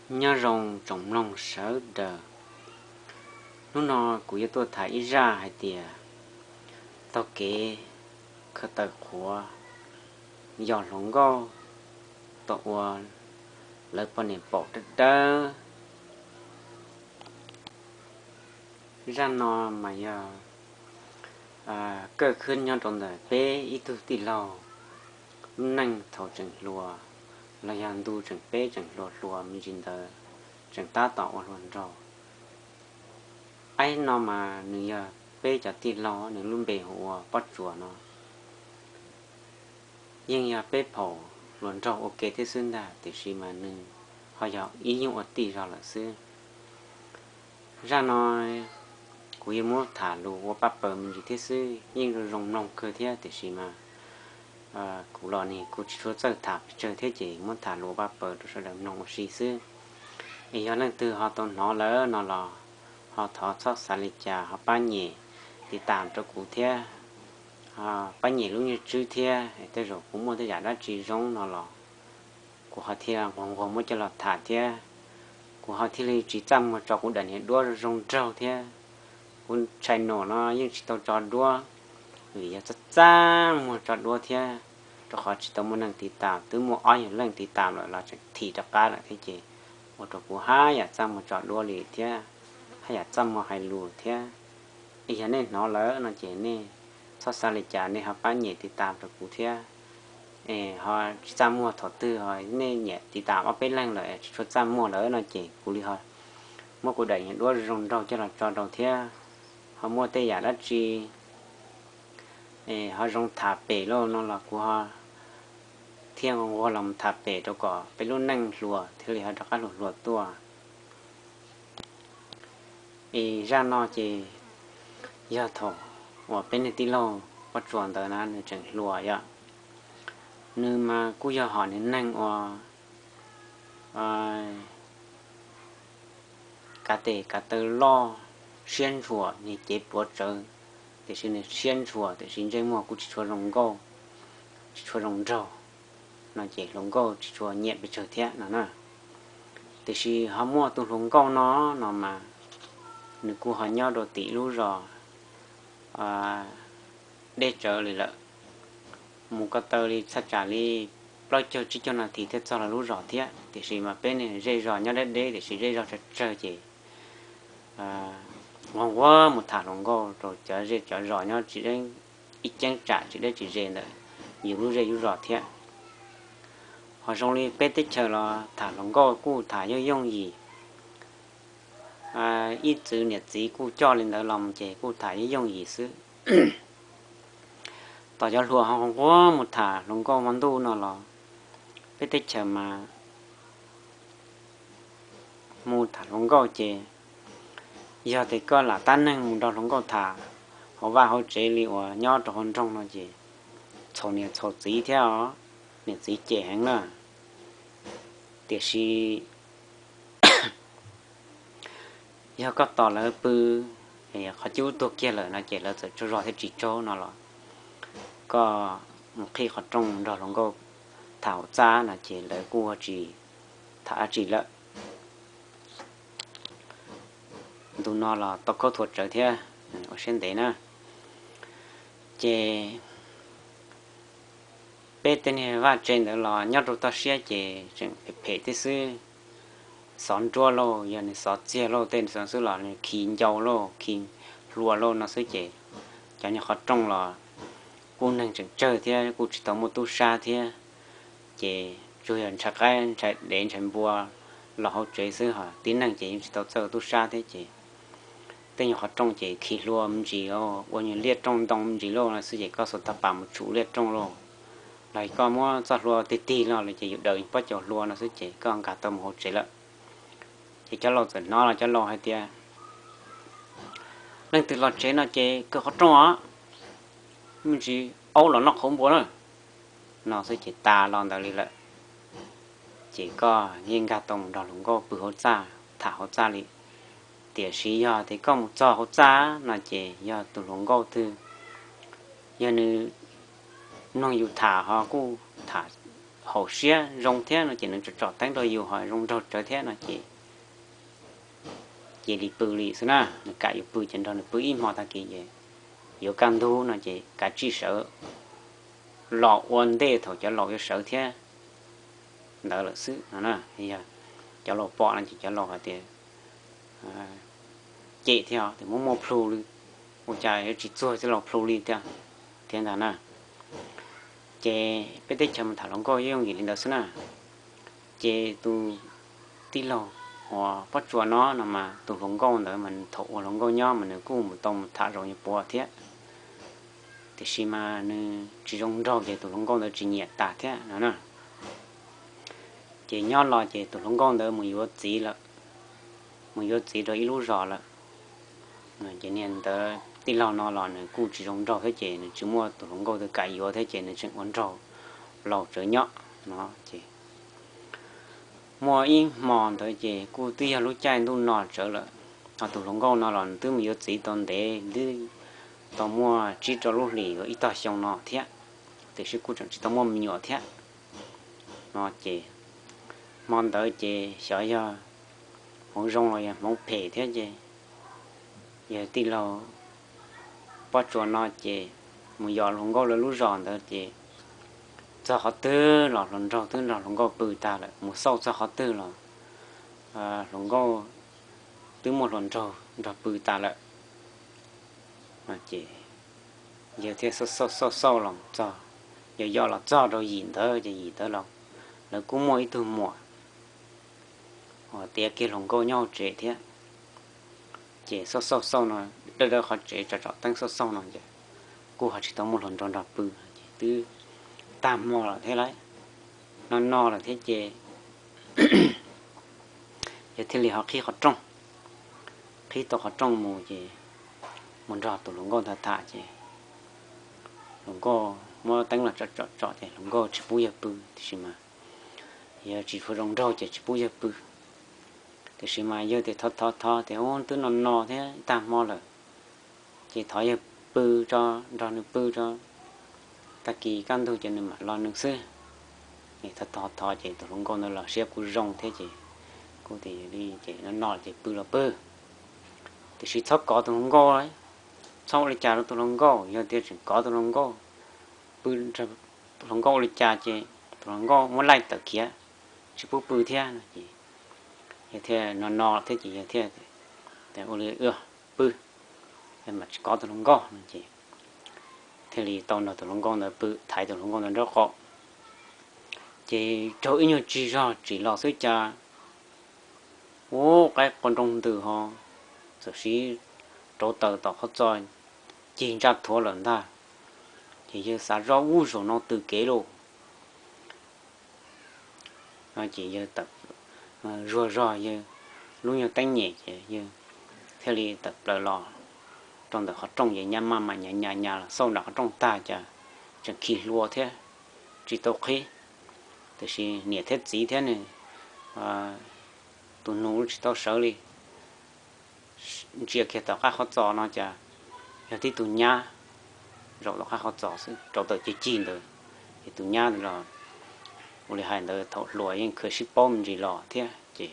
Nyob zoo tsoom mloog sawv daws, hnub no kuv yuav tuaj tham ib zaj hais tias taug kev khaws taws qhuav yos hluas nkauj tau ua lawv poj niam paum dawb dawb. Zaj no mas yog kaj khwb nyob rau ntawm peb ib tug tij laug lub neej thaum tseem hluas, los yog ntu tseem peb tseem hluas hluas me ntsis ntawd, tseem tab tom ua hluas nraug. Aib no mas nws yog peb cov tij laug, nws lub npe hu ua Pob Tsuas no. Yeej yog peb phaum hluas nraug ua ke thiab xwb ntag, tiam sis mas nws ho yog ib nyuag ua tij zog lawm xwb. Zaj no kuv yuav muab tham lus ua paj paws me ntsis thiab xwb, yeej zoo zoo mloog kawg thiab, tiam sis mas kuv los nws kuv tsis tshua txawj tham pes tsawg thiab ces muab tham lus ua paj paws rau sawv daws mloog ua si xwb. Es yog leej twg ho tau hnov lawm no los ho thov txhob xav li cas, ho pab nyem tiv tam rau kuv thiab, pab nyem lub nyuag tswb thiab, tej zaum kuv muaj tej yam dab tsi zoo no los kuv ho thiaj nquag nquag muab coj los tham thiab. Kuv ho thiaj li tsis txaj muag tso kuv daim niag duab zoo nraug thiab. Kuv channel no yeej tsis tau tso duab, vim yog txaj txaj muag tso duab thiab, rau qhov tsis tau muaj neeg tiv tam, twb muaj ob yog leej tiv tam lawm los tseem thim rov qab lawm thiab ces ua rau kuv haj yam txaj muag tso duab li thiab, haj yam txaj muag hais lus thiab. Es yog nej hnov lawm no ces nej txhob xav li cas, nej ho pab nyem tiv tam rau kuv thiab. Es ho tsis txaj muag thaum twg, nej nyem tiv tam ob peb leeg lawm tsis tshua txaj muag lawm no ces kuv li ho muab kuv daim niag duab zoo nraug coj los tso rau thiab, ho muaj tej yam dab tsi ho zoo tham pem lauj no los kuv ho thiaj nquag los tham pem rau kom peb lub neej hluas thiaj li ho rov qab hluas hluas tuaj. Es zaj no ces yog thaum uas peb niag tij laug Pob Tsuas ntawd na nws tseem hluas yom, nws mas kuj yog hom niag neeg uas kav tes kav taw loj, siab ntshua, niag cev pluav tsawv, tiam sis nws siab ntshua tiam sis ntsej muag kuj tsis tshua zoo nkauj, tsis tshua zoo nraug no ces hluas nkauj tsis tshua nyiam pes tsawg thiab no na. Tiam sis ho muaj tus hluas nkauj no, no mas nws kuj ho nyob rau tim lub zos deb tsawv li lawm, mus ko taw li txhaj tsam li plaub caug tsib caug nas this thiaj txog lawv lub zos thiab. Tiam sis mas peb niag zej zos nyob deb deb tiam sis zej zog tsawg tsawg ces nquag nquag mus tham hluas nkauj rau cov zej cov zos nyob tsis deb, ib ceeb tsam tsis deb tsis ze ntawm yus lub zej lub zos thiab. Ho zoo li peb teb chaws los tham hluas nkauj kuj tham yooj yooj yim, ib txwm niam txiv kuj coj li ntawd los ces kuj tham yooj yooj yim xwb. Tos cov hluas ho nquag mus tham hluas nkauj hmo ntuj no los peb teb chaws mas mus tham hluas nkauj ces yog tias koj lam tab neeg mus nrog hluas nkauj tham hauv vaj hauv tsev li uas nyob rau hauv nroog no ces txhaum niam txhaum txiv thiab os, niam txiv cem heev na. Tiam sis yog koj tos lawv pw, qhov cub tuag kiag lawm no ces lawv txawm tsaug zog thiab tsis tsaug no los koj mus qhib qhov rooj nrog hluas nkauj tham hauv txaj no ces lawv kuj tsis tham dab tsi lawm. Ntu no los tau khaub thuas tsawv thiab, ua siab ntev na. Ces peb tej niag vaj tse ntawd los nyob rau toj siab ces tseem phem phem thiab xwb. Xov nruab lauj, yog nws xov txiag lauj, tej xov xwb los nws khi ncau lauj, khi hlua lauj no xwb ces cov niag qhov rooj los kuj neeg tseem tsawg thiab kuj tsis tau muaj tub sab thiab. Ces tsuas yog ntshai qaib ntshai dev ntshai npua los hauv tsev xwb, ho tib neeg ces yeej tsis tau txawj tub sab thiab ces tej nyuag qhov rooj ces khi hlua me ntsis, ua nyuag liaj rooj ntoo me ntsis lauj no xwb ces koj xuas tag pas mus tshum liaj rooj lauj, los koj muab txoj hlua tig tig los lawm ces yus daws pob caus hlua no xwb ces koj nkag tau mus hauv tsev lawm. Ces cov laus txawm hnov los cov laus hais tias, leej twg los tsev no ces kaw qhov rooj os, me ntsis aub los noj qhauv npua na, no xwb ces tas los ntawd li lawm. Ces koj yeej nkag tau mus nrog hluas nkauj pw hauv txaj tham hauv txaj li. Tiam sis yog tias koj mus txog hauv txaj no ces yog tus hluas nkauj twg, yog nws mloog yus tham ho kuj tham haum siab zoo thiab no ces nws tsom tsom teeb rau yus ho zoo nraug tsawv thiab no ces cia li pw li xwb na. Nws kam yus pw ces nrog nws pw ib hmo tag kis ces yuav kaj ntug no ces kav tsij sawv los ua ntej thaum cov laus yuav sawv thiab ntawd lawm xwb no. Yog cov laus pom no ces cov laus hais tias cem thiab tias muaj muaj plhu li, ua cas yuav tsis txuag tij laug plhu li tiag thiab ntag na. Ces peb teb chaws mus tham hluas nkauj yeej yooj yim li ntawd xwb na. Ces tus tij laug uas Pob Tsuas no no mas tus hluas nkauj ntawd mas thaum ua hluas nkauj nyob mas nws kuj mus tau mus tham zaum nyuag puav thiab, tiam sis mas nws tsis zoo nraug ces tus hluas nkauj ntawd tsis nyiam tas thiab no na. Ces nyob los ces tus hluas nkauj ntawd mus yuav txiv lawm, mus yuav txiv rau ib lub zos lawm. Ces niag ntawd tij laug no los nws kuj tsis zoo nraug thiab ces nws tsis muaj tus hluas nkauj twg kam yuav thiab ces nws tseem ua nraug laus tsawv nyob no ces muaj ib hmo ntawd ces kuj twb yog lub caij ntuj no tsawv lawm, ho tus hluas nkauj no los nws twb mus yuav txiv tau ntev, twb tau muaj tsib rau lub hlis uas ib tog xyoo no thiab, tiam sis kuj tseem tsis tau muaj me nyuam thiab no ces hmo ntawd ces xyov yog hmoov zoo los yog hmoov phem thiab ces yog tij laug Pob Tsuas no ces mus yos hluas nkauj lawv lub zos ntawd ces txog qhov twg los hluas nraug twb nrog hluas nkauj pw tag lawm, mus xauj txog qhov twg los hluas nkauj twb muaj hluas nraug nrog pw tas lawm. Ces yawg thiaj xauj xauj xauj los txog, yog yos los txog rau yim ntawd ces yim ntawd los lawv kuj muaj ib tug muam uas tiav kiag hluas nkauj nyob hauv tsev thiab. Ces xauj xauj xauj no, dawb dawb qhov tsev tsom tsom teeb xauj xauj no ces kuj ho tsis tau muaj hluas nraug nrog pw, ces twb tag hmo lawm thiab lauj, no no lawm thiab ces yawg thiaj li ho qhib qhov rooj, qhib tau qhov rooj mus ces mus nrog tus hluas nkauj ntawd tham ces hluas nkauj muab teeb los tsom tsom tsom ces hluas nkauj tsis pub yawg pw, tiam sis mas yawg tsis tshua zoo nraug ces tsis pub yawg pw. Tiam sis mas yawg tias thov thov thov tias ub twb no no thiab tag hmo lawm, ces thov yawg pw tso, nrog nws pw tso, tag kis kaj ntug ces nws mam los nws xwb. Thov thov thov ces tus hluas nkauj ntawd los siab kuj zoo thiab ces kuj tias li ces no no ces pw los pw, tiam sis txhob kov tus hluas nkauj, txhob ua li cas rau tus hluas nkauj, yog tias tseem kov tus hluas nkauj, pw, tus hluas nkauj ua li cas ces tus hluas nkauj muab laij tawm khiav, tsis pub pw thiab no ces yawg thiaj no no thiab ces yawg thiaj ua li pw, mam tsis kov tus hluas nkauj no ces thiaj li tau nrog tus hluas nkauj ntawd pw, thaiv tus hluas nkauj ntawd nraub qaum. Ces raug ib nyuag tsis zog tsim los xwb cas ub qaib qua nroo ntws ho txawm siv rauv taws tom qhov txos cig ntsaj thuav lawm ntag. Ces yawg xav zoj ub zaum no tws kev lauj, ces yawg tawm, zuag zog yawg lub nyuag teeb nyem ces yawg thiaj li tawm plaws los rau ntawm qhov rooj ces nyab maj mam nyas nyas nyas los xauj nram qhov rooj tag cas tseem khi hlua thiab tsis tau qhib. Tiam sis niam thiab txiv thiab nws tus nus tsis tau sawv li, ntsia kiag tom qab qhov txos no cas yog tib tug nyab zaum tom qab qhov txos xwb, rauv taws cig cig ntawd. Ces tus nyab ntawd los ua li hais ntawd thaum hluas yeej khaws sib paub me ntsis los thiab ces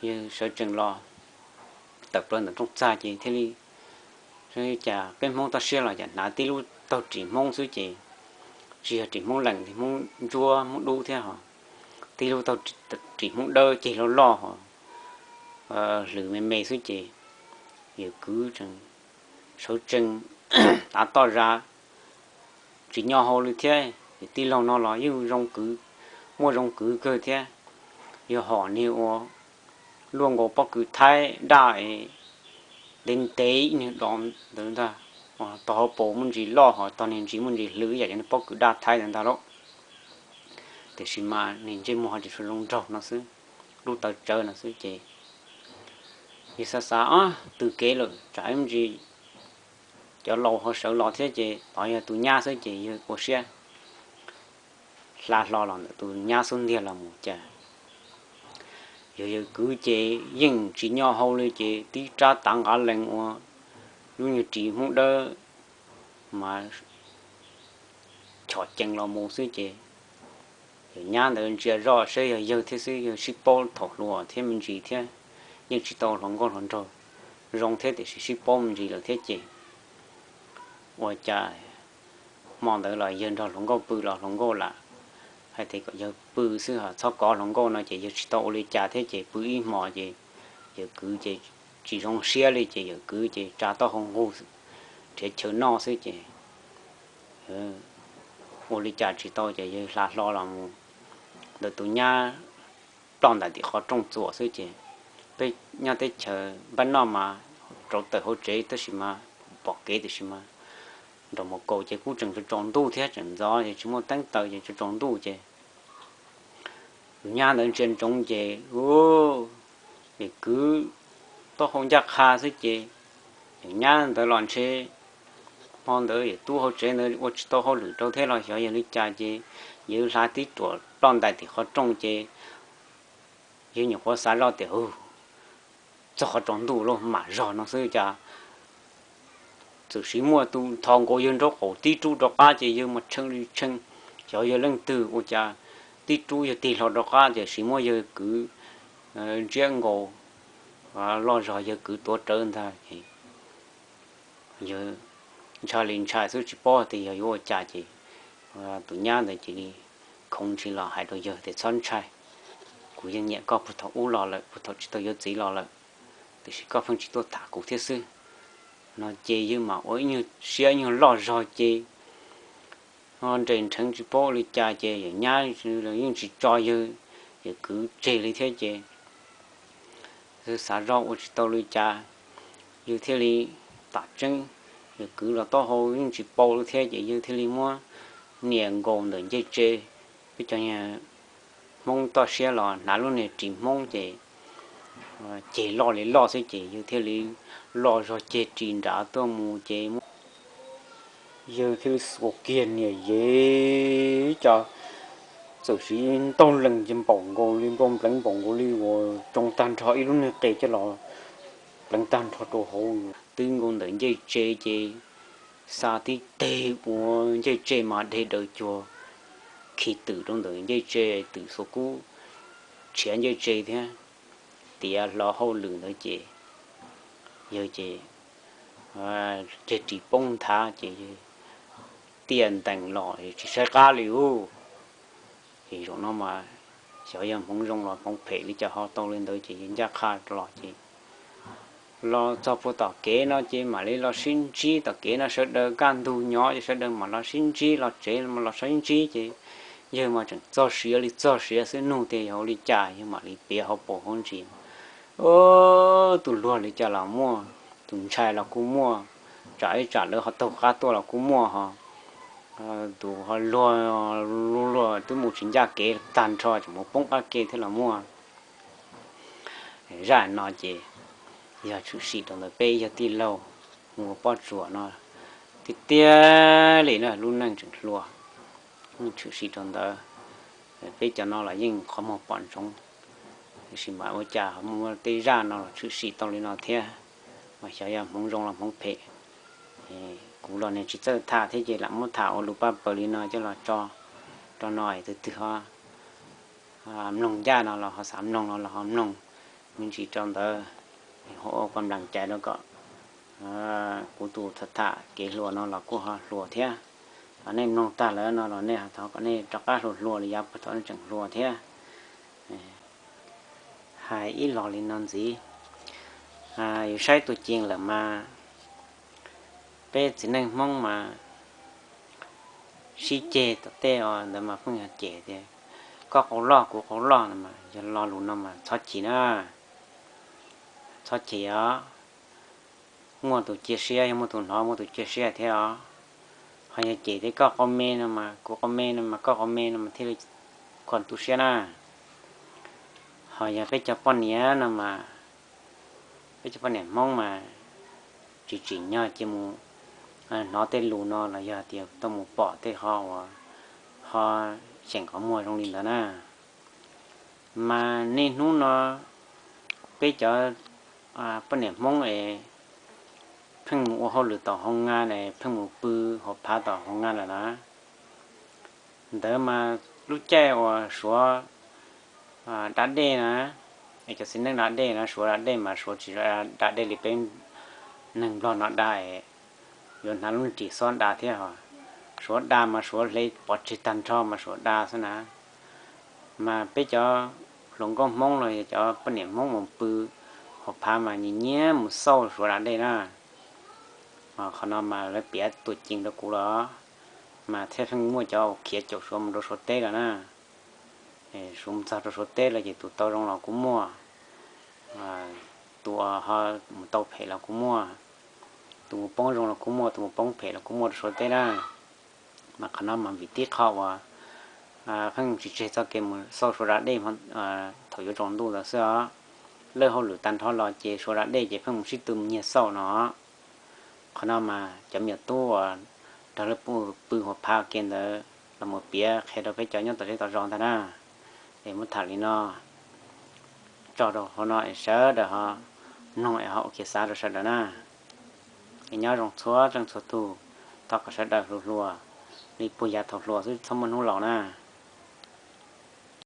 yawg sawv tsees los tawm plaws ntawm rooj txag ces thiaj li, cas peb Hmoob toj siab los cas hnav tib lub taug ris Hmoob xwb ces tsis yog ris Hmoob lees, Hmoob ntsuab, Hmoob dub thiab ho tib lub taug ris Hmoob dawb ceg loj loj ho hlwm me me xwb ces yawg kwv tsees sawv tsees tav toj zas tsis nyo hau li thiab. Tij laug no los yeej zoo kwv, muaj zoo kwv kawg thiab, yog hom niag ua luaj nkaus pob kws Thaib daj es ntev ntev ib niag dov ntawd ntag, tog hauv paus muaj ntsis loj ho tog niag ntsis muaj ntsis hlwv ib yam cov pob kws daj Thaib ntawd ntag lauj. Tiam sis mas niag ntsej muag ho tsis tshua zoo nraug no xwb, lub tawv tsawv no xwb ces yawg xav xav tws kev lawm tsam ib ntsis cov laus ho sawv los thiab ces tod yog tus nyab xwb ces yawg ua siab hla hlo los ntawm tus nyab xub ntiag los mus cas yog yawg kwv ces yeej tsis nyo hau li ces tib rab tav nqav lees ua lub nyuag ris Hmoob dawb mas chom cees los mus xwb ces Yawg nyab ntawd ntsia zoj saib yog yawg thiab xwb, yawg sib paub thaum hluas thiab me ntsis thiab, yeej tsis tau hluas nkauj hluas nraug zoo thiab tiam sis sib paub me ntsis lawm thiab ces ua cas hmo ntawd los yawg nrog hluas nkauj pw los hluas nkauj lam hais tias kom yawg pw xwb, txhob kov hluas nkauj no ces yawg tsis tau ua li cas thiab ces pw ib hmos ces yawm kwv ces tsis zoo siab li ces yawm kwv ces tsa taub hau nqug nrhiav chaw noj xwb ces ua li cas tsis tau ces yawg hla hlo los mus ntawm tus nyab ploj ntais tim qhov rooj txuas xwb ces peb nyob teb chaws npab noj mas rauv taws hauv tsev tab sis mas pom kev tiam sis mas nraum mus kaus ces kuj tseem tsaus ntuj thiab tseem ntxov ces tsis muaj teeb taws ces tsaus ntuj ces tus nyab ntawd ntsia ntsoov ces u, yawm kwv taub hau ncaj qha xwb ces yawm nyab ntawd los ntshe hmo ntawd yawm tub hauv tsev ntawd ua tsis tau hauj lwm rau thiab los xyov yog li cas ces yawg hla tib ruam ploj ntais tim qhov rooj ces yawg nyuam qhuav xav zoj tias u, txog qhov tsaus ntuj lawm mam zog no xwb cas txawm siv muaj tus nthos nkaus yawg nraub qaum tib rub rov qab ces yawg mas tshee li tshee, xyov yog leej twg ua cas tib rub yawg tig hlo rov qab ces siv muab yawg kwv ntsiab nkaus loj zog yawg kwv tuav rawv ntag ces yawg ntshai li ntshai xwb tsis paub tias yog yuav ua cas ces tus nyab ntawd cia li khoov ntshis los hais rau yawg tias txhob ntshai, kuv yeej nyiam koj puag thaum ub los lawm, puag thaum tsis tau yuav txiv los lawm, tiam sis koj pheej tsis tuaj tham kuv thiab xwb no ces yawg mam ua ib nyuag siab ib nyuag loj zog ces nres nrheev tsis paub ua li cas ces yawm nyab yeej tsis tso yawg, yawm kwv tseg li thiab ces yawg xav zoj ua tsis tau li cas, yawg thiaj li tam tseeb, yawg kwv los taub hau yeej tsis paub li thiab ces yawg thiaj li muab nias nkaus ntawm ncej tse, peb cov Hmoob toj siab los hnav lub niag ris Hmoob ces ceg loj li loj xwb ces yawg thiaj li loj zog ceg ris nrad tuaj mus ces yawg thiaj li xuas kiag niam yev cas txawm siv ntaug lees ces npaum nkaus li npau npleev npaum nkaus li uas tsoo tag nrho ib lub niag qe coj los pleev tag nrho rau hauv, twb nkaus ntawm ncej tse ces xa tib teg ua ncej tse mas deg daws cuag khi twm rau ntawm ncej tse, twm xuas kub tshiav ncej tse thiab tiav hlo hauj lwm ntawd ces yawg ces ceg ris poob nthav ces yawg tiaj ntees los tsis saib qab li ub. Ces zaum no mas xyov yog hmoov zoo los hmoov phem li cas ho tau li ntawd ces yawg ncaj qha los ces los txog puag tom kev no ces mam li los sib ntsib tom kev no sawv daws kaj ntug nyob ces sawv daws mam los sib ntsib los tsev los sib ntsib ces yawg mas tseem txog siav li txog siav xwb, nug tias yog ua li cas yawg mam li piav hauv paus hauv ntsis. Tus luag li cas los muaj, tus ntshai los kuj muaj, tsam ib tsam lawv ho taug qab tuaj los kuj muaj ho, tus ho luag luag twb mus tsis ncaj kev tag nrho tseem mus poob qab ke thiab los muaj. Zaj no ces yog tshwm sim rau ntawm peb yog tij laug mus ua pob tsuas no tiag tiag li na, lub neej tseem hluas, tshwm sim rau ntawd. Peb cov no los yeej qhov muag pom ntsoov, tiam sis mas ua cas muaj tej zaj no los tshwm sim tau li no thiab, mas xyov yog hmoov zoo los hmoov phem. Kuv los niag tsis txawj tham thiab ces lam muab tham ua lus paj paws li no coj los tso rau no, tus twg ho mloog ncaj no los ho xav mloog no los ho mloog me ntsis rau ntawd, ua koj nplas cai rau kom kuv tus tham tham kev hluas no los kuj ho hluas thiab. Ho nej mloog tag lawm no los nej thov kom nej rov qab hluas hluas li yav puag thaum nej tseem hluas thiab. Hais ib los li no ntxiv, yus saib tus cees lawm mas peb txiv neej Hmoob mas sib ceg tom tej os ntawd mas pheej yog cem tias koj qau loj kuv qau loj no mas yog lo lus no mas txhob chim na, txhob chim os. Muaj tus cia siab yog muaj tus hnov muaj tus cia siab thiab os. Ho yog cem tias koj qau me no mas kuv qau me no mas koj qau me no mas thiaj li kho tu siab na. Ho yog peb cov poj niam no mas, peb cov poj niam Hmoob mas tsis tsim nyog cia mus hnov tej lus no los yog tias tuaj mus pom tej qho uas ho xyeem qhov muag zoo li ntawd na. Mas niaj hnub no peb cov poj niam Hmoob es pheej mus ua hauj lwm tom hoo nga, pheej mus pw hauv phav tom hoo nga lawm na. Ntawd mas Lub caij uas Suav da dej na, es cov txiv neej da dej na, Suav da dej mas Suav tsis da dej li peb neeg Nplog no da, yuav hnav lub ris xob da thiab ho. Suav da mas Suav hle pov tseg tag nrho mas Suav da xwb na. Mas peb cov hluas nkauj Hmoob los yog cov poj niam Hmoob mus pw hauv phav mas nyias nyias mus xauj Suav da dej na. Qhov no mas lawv piav tuam cees rau kuv los, mas thiaj pheej muaj cov khiav caum Suav mus rau Suav teb lawm na. Suav mus txog rau Suav teb lawm ces tus tau zoo los kuj muaj, tus ho mus tau phem los kuj muaj, tus mus poob zoo los kuj muaj, tus mus poob phem los kuj muaj rau Suav teb na. Mas qhov no mas vim tib qho uas pheej tsis tseg txoj kev mus xauj Suav da dej thaum yuav tsaus ntuj ntawd xwb os. Lawb hauj lwm tag nrho los ces Suav da dej ces pheej mus sib tw mus nyiag xauj no. Qhov no mas cov me nyuam tub uas nrog lawv pw hauv phav ua ke ntawd los mus piav qhia rau peb cov nyob tom zej tom zos ntag na. Es muab tham li no tso rau hauv no es sawv daws ho mloog es ho ua kev xav rau sawv daws na. Es nyob zoo txhua txhua tus, thov kom sawv daws hluas hluas li puag yav thaum hluas xwb txhob muaj hnub laus na.